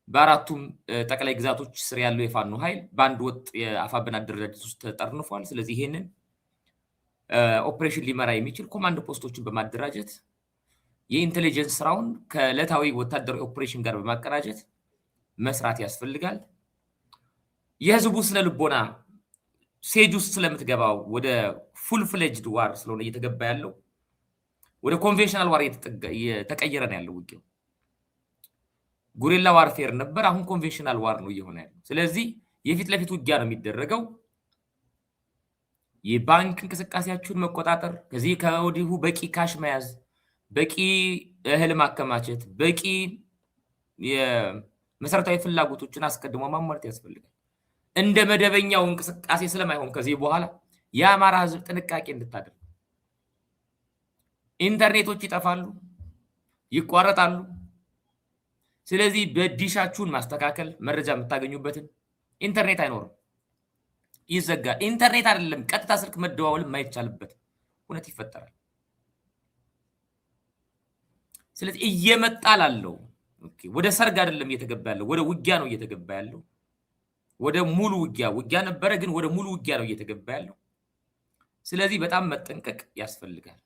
በአራቱም ጠቅላይ ግዛቶች ስር ያለው የፋኖ ኃይል በአንድ ወጥ የአፋብን አደረጃጀት ውስጥ ተጠርንፏል። ስለዚህ ይሄንን ኦፕሬሽን ሊመራ የሚችል command post ኦችን በማደራጀት የ intelligence ስራውን ከዕለታዊ ወታደራዊ ኦፕሬሽን ጋር በማቀናጀት መስራት ያስፈልጋል። የህዝቡ ስነ ልቦና siege ውስጥ ስለምትገባው ወደ full fledged war ስለሆነ እየተገባ ያለው፣ ወደ conventional war እየተቀየረ ነው ያለው ውጊያው። Guerrilla warfare ነበር፣ አሁን conventional war ነው እየሆነ ያለው። ስለዚህ የፊት ለፊት ውጊያ ነው የሚደረገው። የባንክ እንቅስቃሴያችሁን መቆጣጠር፣ ከዚህ ከወዲሁ በቂ cash መያዝ፣ በቂ እህል ማከማቸት፣ በቂ የመሰረታዊ ፍላጎቶችን አስቀድሞ ማሟላት ያስፈልጋል። እንደ መደበኛው እንቅስቃሴ ስለማይሆን ከዚህ በኋላ የአማራ ህዝብ ጥንቃቄ እንድታደርግ። ኢንተርኔቶች ይጠፋሉ፣ ይቋረጣሉ። ስለዚህ በዲሻችሁን ማስተካከል፣ መረጃ የምታገኙበትን ኢንተርኔት አይኖርም፣ ይዘጋል። ኢንተርኔት አይደለም፣ ቀጥታ ስልክ መደዋወል የማይቻልበት እውነት ይፈጠራል። ስለዚህ እየመጣ ላለው፣ ወደ ሰርግ አይደለም እየተገባ ያለው፣ ወደ ውጊያ ነው እየተገባ ያለው። ወደ ሙሉ ውጊያ፣ ውጊያ ነበረ፣ ግን ወደ ሙሉ ውጊያ ነው እየተገባ ያለው። ስለዚህ በጣም መጠንቀቅ ያስፈልጋል።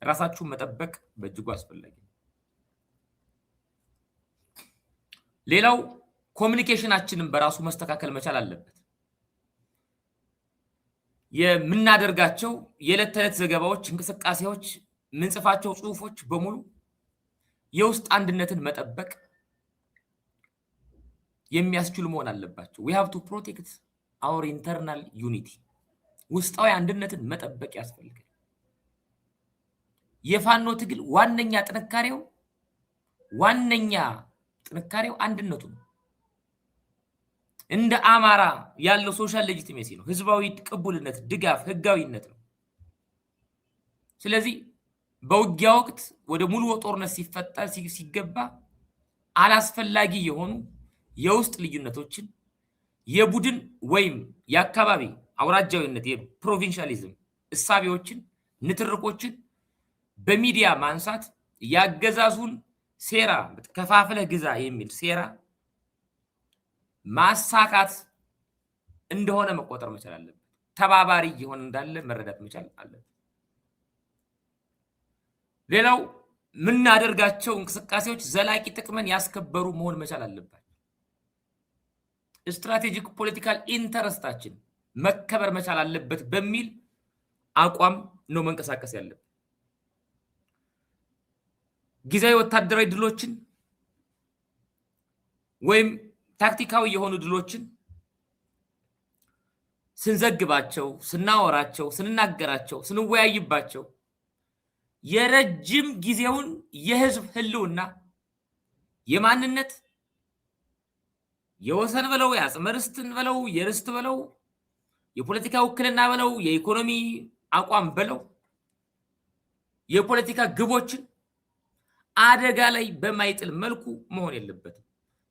ራሳችሁን መጠበቅ በእጅጉ አስፈላጊ ነው። ሌላው communication ኣችንን በራሱ መስተካከል መቻል አለበት። የምናደርጋቸው የዕለት ተዕለት ዘገባዎች፣ እንቅስቃሴዎች፣ የምንጽፋቸው ጽሁፎች በሙሉ የውስጥ አንድነትን መጠበቅ የሚያስችሉ መሆን አለባቸው። We have to protect our internal unity። ውስጣዊ አንድነትን መጠበቅ ያስፈልጋል። የፋኖ ትግል ዋነኛ ጥንካሬው አንድነቱ ነው። እንደ አማራ ያለው social legitimacy ነው። ህዝባዊ ቅቡልነት፣ ድጋፍ፣ ህጋዊነት ነው። ስለዚህ በውጊያ ወቅት ወደ ሙሉ ጦርነት ሲፈጠር ሲገባ አላስፈላጊ የሆኑ የውስጥ ልዩነቶችን፣ የቡድን ወይም የአካባቢ አውራጃዊነት፣ የ provincialism እሳቤዎችን፣ ንትርኮችን በሚዲያ ማንሳት ያገዛዙን ሴራ፣ ከፋፍለህ ግዛ የሚል ሴራ ማሳካት እንደሆነ መቆጠር መቻል አለበት። ተባባሪ እየሆነ እንዳለ መረዳት መቻል አለበት። ሌላው የምናደርጋቸው እንቅስቃሴዎች ዘላቂ ጥቅምን ያስከበሩ መሆን መቻል አለባቸው። Strategic political interest ኣችን መከበር መቻል አለበት በሚል አቋም ነው መንቀሳቀስ ያለብን። ጊዜያዊ ወታደራዊ ድሎችን ወይም ታክቲካዊ የሆኑ ድሎችን ስንዘግባቸው፣ ስናወራቸው፣ ስንናገራቸው፣ ስንወያይባቸው የረጅም ጊዜውን የህዝብ ህልውና፣ የማንነት፣ የወሰን በለው፣ የአጽመ ርስትን በለው፣ የርስት በለው፣ የፖለቲካ ውክልና በለው፣ የኢኮኖሚ አቋም በለው፣ የፖለቲካ ግቦችን አደጋ ላይ በማይጥል መልኩ መሆን የለበትም።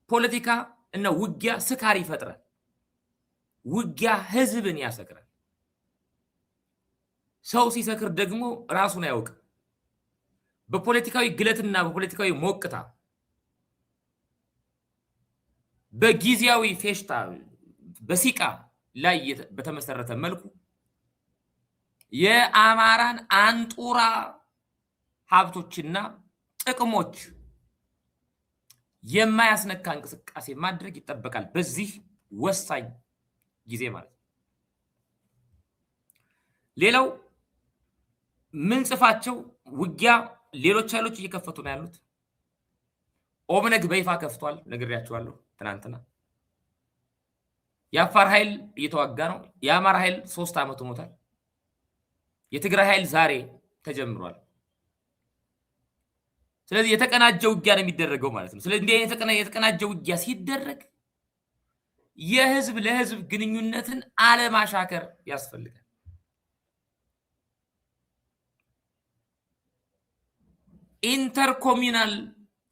ፖለቲካ እና ውጊያ ስካር ይፈጥራል። ውጊያ ህዝብን ያሰክራል። ሰው ሲሰክር ደግሞ ራሱን አያውቅም። በፖለቲካዊ ግለትና በፖለቲካዊ ሞቅታ፣ በጊዜያዊ ፌሽታ፣ በሲቃ ላይ በተመሰረተ መልኩ የአማራን አንጡራ ሀብቶችና ጥቅሞች የማያስነካ እንቅስቃሴ ማድረግ ይጠበቃል። በዚህ ወሳኝ ጊዜ ማለት ነው። ሌላው ምንጽፋቸው ውጊያ ሌሎች ኃይሎች እየከፈቱ ነው ያሉት። ኦብነግ በይፋ ከፍቷል፣ ነግሬያቸዋለሁ ትናንትና። የአፋር ኃይል እየተዋጋ ነው። የአማራ ኃይል 3 ዓመት ሆኖታል። የትግራይ ኃይል ዛሬ ተጀምሯል። ስለዚህ የተቀናጀ ውጊያ ነው የሚደረገው ማለት ነው። ስለዚህ እንዲህ የተቀናጀ ውጊያ ሲደረግ የህዝብ ለህዝብ ግንኙነትን አለማሻከር ያስፈልጋል። Intercommunal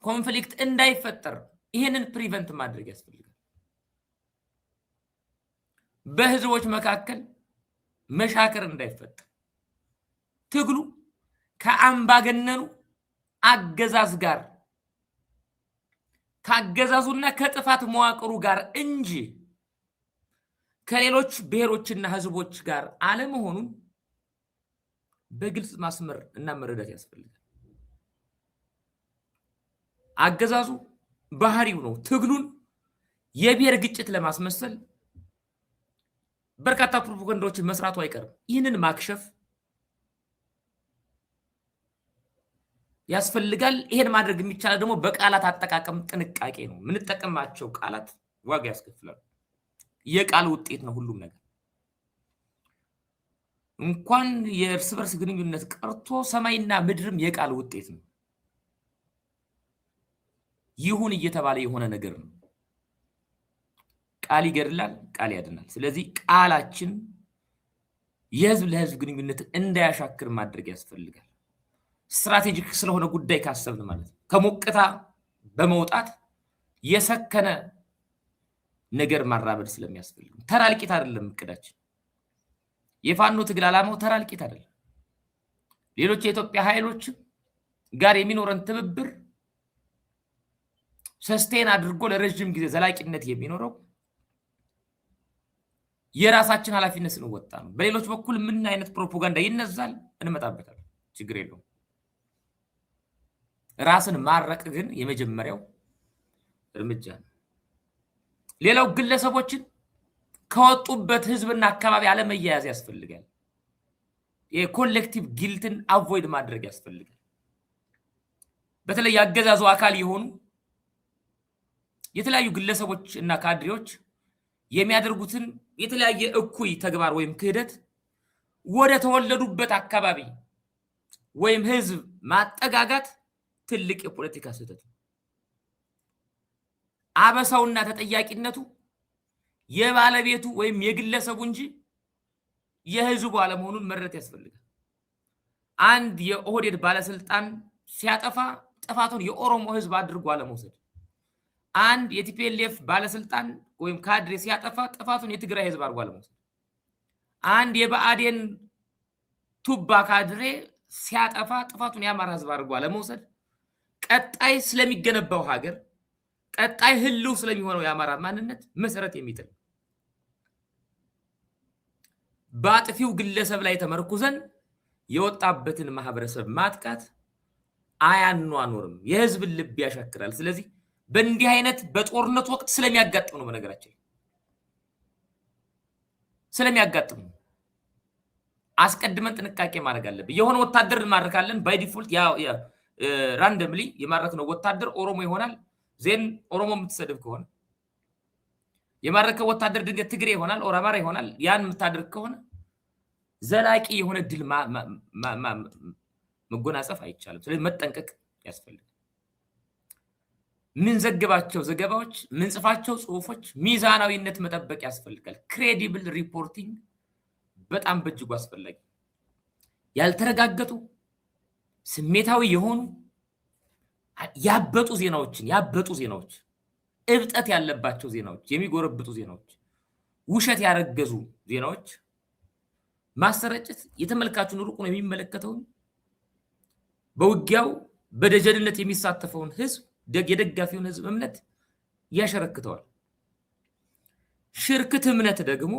conflict እንዳይፈጠር ይህንን prevent ማድረግ ያስፈልጋል። በህዝቦች መካከል መሻከር እንዳይፈጠር ትግሉ ከአምባገነኑ አገዛዝ ጋር፣ ከአገዛዙና ከጥፋት መዋቅሩ ጋር እንጂ ከሌሎች ብሔሮችና ህዝቦች ጋር አለመሆኑን በግልጽ ማስመር እና መረዳት ያስፈልጋል። አገዛዙ ባህሪው ነው። ትግሉን የብሔር ግጭት ለማስመሰል በርካታ ፕሮፓጋንዳዎችን መስራቱ አይቀርም። ይህንን ማክሸፍ ያስፈልጋል። ይሄን ማድረግ የሚቻለው ደግሞ በቃላት አጠቃቀም ጥንቃቄ ነው። የምንጠቀማቸው ቃላት ዋጋ ያስከፍላሉ። የቃል ውጤት ነው ሁሉም ነገር። እንኳን የእርስ በርስ ግንኙነት ቀርቶ ሰማይና ምድርም የቃል ውጤት ነው። ይሁን እየተባለ የሆነ ነገር ነው። ቃል ይገድላል፣ ቃል ያድናል። ስለዚህ ቃላችን የህዝብ ለህዝብ ግንኙነት እንዳያሻክር ማድረግ ያስፈልጋል። Strategic ስለሆነ ጉዳይ ካሰብን ማለት ነው። ከሞቅታ በመውጣት የሰከነ ነገር ማራመድ ስለሚያስፈልግ ተራ እልቂት አይደለም እቅዳችን። የፋኖ ትግል ዓላማው ተራ እልቂት አይደለም። ሌሎች የኢትዮጵያ ኃይሎች ጋር የሚኖረን ትብብር sustain አድርጎ ለረዥም ጊዜ ዘላቂነት የሚኖረው የራሳችን ኃላፊነት ስንወጣ ነው። በሌሎች በኩል ምን አይነት ፕሮፓጋንዳ ይነዛል እንመጣበታል። ችግር የለውም። ራስን ማረቅ ግን የመጀመሪያው እርምጃ ነው። ሌላው ግለሰቦችን ከወጡበት ህዝብና አካባቢ አለመያያዝ ያስፈልጋል። የ collective guilt ን avoid ማድረግ ያስፈልጋል። በተለይ ያገዛዙ አካል የሆኑ የተለያዩ ግለሰቦች እና ካድሬዎች የሚያደርጉትን የተለያየ እኩይ ተግባር ወይም ክህደት ወደ ተወለዱበት አካባቢ ወይም ህዝብ ማጠጋጋት ትልቅ የፖለቲካ ስህተት ነው። አበሳውና ተጠያቂነቱ የባለቤቱ ወይም የግለሰቡ እንጂ የህዝቡ አለመሆኑን መረዳት ያስፈልጋል። አንድ የኦህዴድ ባለስልጣን ሲያጠፋ ጥፋቱን የኦሮሞ ህዝብ አድርጎ አለመውሰድ፣ አንድ የ TPLF ባለስልጣን ወይም ካድሬ ሲያጠፋ ጥፋቱን የትግራይ ህዝብ አድርጎ አለመውሰድ፣ አንድ የብአዴን ቱባ ካድሬ ሲያጠፋ ጥፋቱን የአማራ ህዝብ አድርጎ አለመውሰድ ቀጣይ ስለሚገነባው ሀገር፣ ቀጣይ ህልው ስለሚሆነው የአማራ ማንነት መሰረት የሚጥል፣ በአጥፊው ግለሰብ ላይ ተመርኩዘን የወጣበትን ማህበረሰብ ማጥቃት አያኗኑርም፣ የህዝብን ልብ ያሻክራል። ስለዚህ በእንዲህ አይነት በጦርነት ወቅት ስለሚያጋጥም ነው፣ በነገራችን ስለሚያጋጥም ነው። አስቀድመን ጥንቃቄ ማድረግ አለብን። የሆነ ወታደር እንማርካለን። By default randomly የማረክነው ወታደር ኦሮሞ ይሆናል። Then ኦሮሞ የምትሰድብ ከሆነ፣ የማረከው ወታደር ድንገት ትግሬ ይሆናል፣ or አማራ ይሆናል። ያን የምታደርግ ከሆነ ዘላቂ የሆነ ድል መጎናጸፍ አይቻልም። ስለዚህ መጠንቀቅ ያስፈልጋል። ምንዘግባቸው ዘገባዎች፣ ምንጽፋቸው ጽሁፎች ሚዛናዊነት መጠበቅ ያስፈልጋል። Credible reporting በጣም በእጅጉ አስፈላጊ። ያልተረጋገጡ፣ ስሜታዊ የሆኑ፣ ያበጡ ዜናዎች፣ እብጠት ያለባቸው ዜናዎች፣ የሚጎረብጡ ዜናዎች፣ ውሸት ያረገዙ ዜናዎች ማሰራጨት የተመልካቹን፣ ሩቅ ነው የሚመለከተውን፣ በውጊያው በደጀንነት የሚሳተፈውን ህዝብ፣ የደጋፊውን ህዝብ እምነት ያሸረክተዋል። ሽርክት እምነት ደግሞ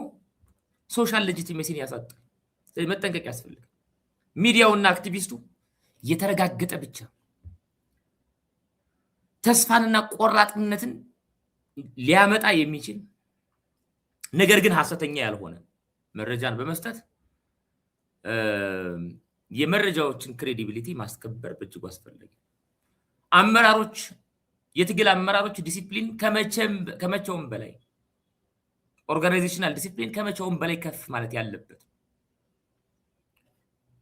social legitimacy ን ያሳጣል። ስለዚህ መጠንቀቅ ያስፈልጋል። ሚዲያውና አክቲቪስቱ የተረጋገጠ ብቻ፣ ተስፋንና ቆራጥነትን ሊያመጣ የሚችል ነገር ግን ሀሰተኛ ያልሆነ መረጃን በመስጠት የመረጃዎችን credibility ማስከበር በእጅጉ አስፈላጊ። አመራሮች፣ የትግል አመራሮች ዲሲፕሊን ከመቼውም በላይ Organizational discipline ከመቼውም በላይ ከፍ ማለት ያለበት።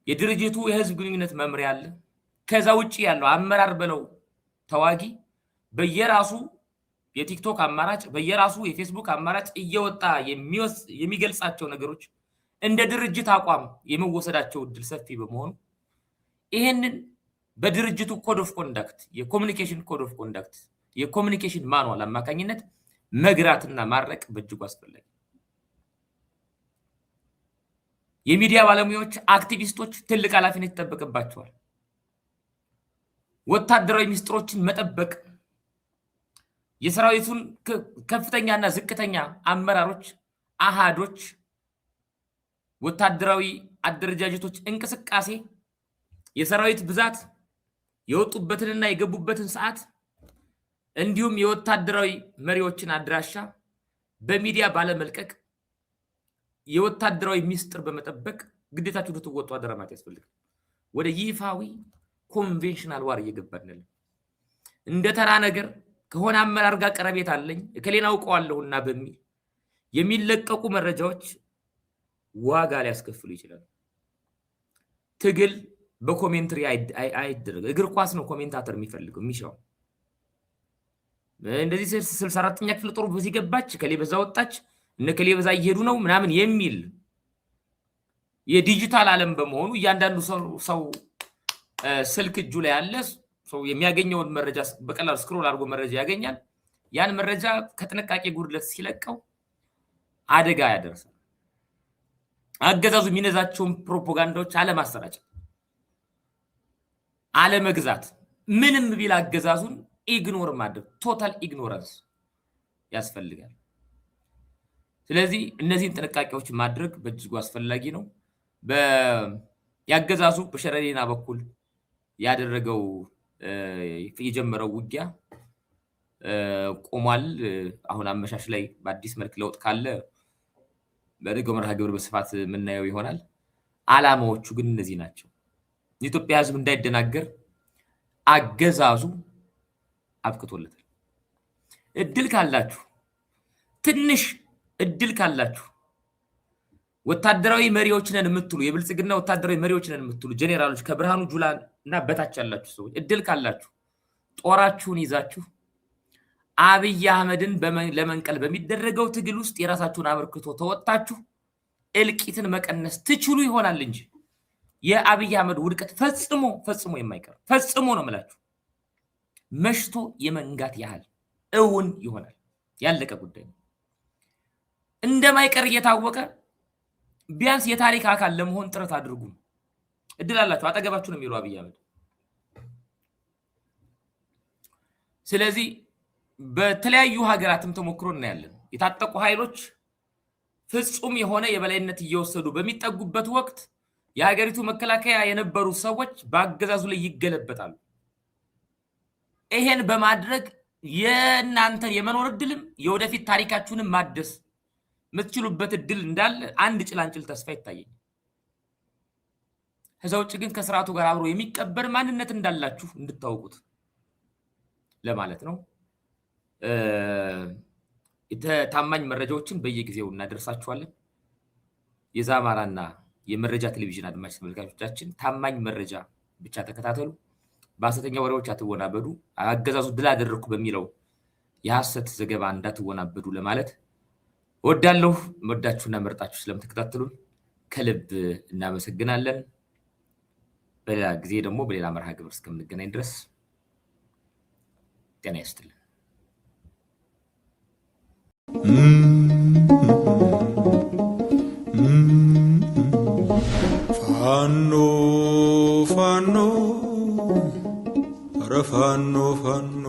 የድርጅቱ የህዝብ ግንኙነት መምሪያ አለ። ከዛ ውጭ ያለው አመራር በለው ተዋጊ በየራሱ የቲክቶክ አማራጭ፣ በየራሱ የፌስቡክ አማራጭ እየወጣ የሚገልጻቸው ነገሮች እንደ ድርጅት አቋም የመወሰዳቸው እድል ሰፊ በመሆኑ ይሄንን በድርጅቱ code of conduct፣ የ communication code of conduct፣ የ communication manual አማካኝነት መግራትና ማረቅ በእጅጉ አስፈላጊ። የሚዲያ ባለሙያዎች፣ አክቲቪስቶች ትልቅ ኃላፊነት ይጠበቅባቸዋል። ወታደራዊ ሚስጥሮችን መጠበቅ፣ የሰራዊቱን ከፍተኛና ዝቅተኛ አመራሮች፣ አሃዶች፣ ወታደራዊ አደረጃጀቶች እንቅስቃሴ፣ የሰራዊት ብዛት፣ የወጡበትንና የገቡበትን ሰዓት እንዲሁም የወታደራዊ መሪዎችን አድራሻ በሚዲያ ባለመልቀቅ የወታደራዊ ሚስጥር በመጠበቅ ግዴታችሁ እንድትወጡ አደራ ማለት ያስፈልጋል። ወደ ይፋዊ conventional war እየገባን ያለን እንደ ተራ ነገር ከሆነ አመራር ጋር ቀረቤት አለኝ፣ እከሌን አውቀዋለሁና በሚል የሚለቀቁ መረጃዎች ዋጋ ሊያስከፍሉ ይችላሉ። ትግል በ commentary አይደረግ። እግር ኳስ ነው commentator የሚፈልገው፣ የሚሻው። እንደዚህ 64ኛ ክፍለ ጦር በዚህ ገባች፣ እከሌ በዛ ወጣች፣ እነ እከሌ በዛ እየሄዱ ነው ምናምን የሚል የዲጂታል ዓለም በመሆኑ እያንዳንዱ ሰው ስልክ እጁ ላይ ያለ ሰው የሚያገኘውን መረጃ በቀላሉ scroll አድርጎ መረጃ ያገኛል። ያን መረጃ ከጥንቃቄ ጉድለት ሲለቀው አደጋ ያደርሳል። አገዛዙ የሚነዛቸውን ፕሮፓጋንዳዎች አለማሰራጨት፣ አለመግዛት፣ ምንም ቢል አገዛዙን ignore ማድረግ፣ total ignorance ያስፈልጋል። ስለዚህ እነዚህን ጥንቃቄዎች ማድረግ በእጅጉ አስፈላጊ ነው። ያገዛዙ በሸረሪና በኩል ያደረገው፣ የጀመረው ውጊያ ቆሟል። አሁን አመሻሽ ላይ በአዲስ መልክ ለውጥ ካለ በነገው መርሃ ግብር በስፋት የምናየው ይሆናል። ዓላማዎቹ ግን እነዚህ ናቸው። የኢትዮጵያ ሕዝብ እንዳይደናገር አገዛዙ አብቅቶለታል። እድል ካላችሁ፣ ትንሽ እድል ካላችሁ፣ ወታደራዊ መሪዎች ነን የምትሉ፣ የብልጽግና ወታደራዊ መሪዎች ነን የምትሉ ጄኔራሎች፣ ከብርሃኑ ጁላ እና በታች ያላችሁ ሰዎች፣ እድል ካላችሁ ጦራችሁን ይዛችሁ አብይ አህመድን ለመንቀል በሚደረገው ትግል ውስጥ የራሳችሁን አበርክቶ ተወጥታችሁ እልቂትን መቀነስ ትችሉ ይሆናል እንጂ የአብይ አህመድ ውድቀት ፈጽሞ ፈጽሞ የማይቀር፣ ፈጽሞ ነው የምላችሁ፣ መሽቶ የመንጋት ያህል እውን ይሆናል። ያለቀ ጉዳይ ነው። እንደማይቀር እየታወቀ ቢያንስ የታሪክ አካል ለመሆን ጥረት አድርጉ። እድል አላችሁ፣ አጠገባችሁ ነው የሚሉ አብይ አህመድ። ስለዚህ በተለያዩ ሀገራትም ተሞክሮ እናያለን። የታጠቁ ኃይሎች ፍጹም የሆነ የበላይነት እየወሰዱ በሚጠጉበት ወቅት የሀገሪቱ መከላከያ የነበሩ ሰዎች በአገዛዙ ላይ ይገለበጣሉ። ይሄን በማድረግ የእናንተን የመኖር እድልም የወደፊት ታሪካችሁንም ማደስ የምትችሉበት እድል እንዳለ አንድ ጭላንጭል ተስፋ ይታየኛል። ከዛ ውጭ ግን ከስርዓቱ ጋር አብሮ የሚቀበር ማንነት እንዳላችሁ እንድታውቁት ለማለት ነው። ታማኝ መረጃዎችን በየጊዜው እናደርሳችኋለን። የዛማራና የመረጃ ቴሌቪዥን አድማጭ ተመልካቾቻችን ታማኝ መረጃ ብቻ ተከታተሉ። በሐሰተኛ ወሬዎች አትወናበዱ። አገዛዙ ድል አደረግኩ በሚለው የሐሰት ዘገባ እንዳትወናበዱ ለማለት እወዳለሁ። ወዳችሁና መርጣችሁ ስለምትከታተሉን ከልብ እናመሰግናለን። በሌላ ጊዜ ደግሞ በሌላ መርሃ ግብር እስከምንገናኝ ድረስ ጤና ይስጥልን። ፋኖ ፋኖ ኧረ ፋኖ ፋኖ።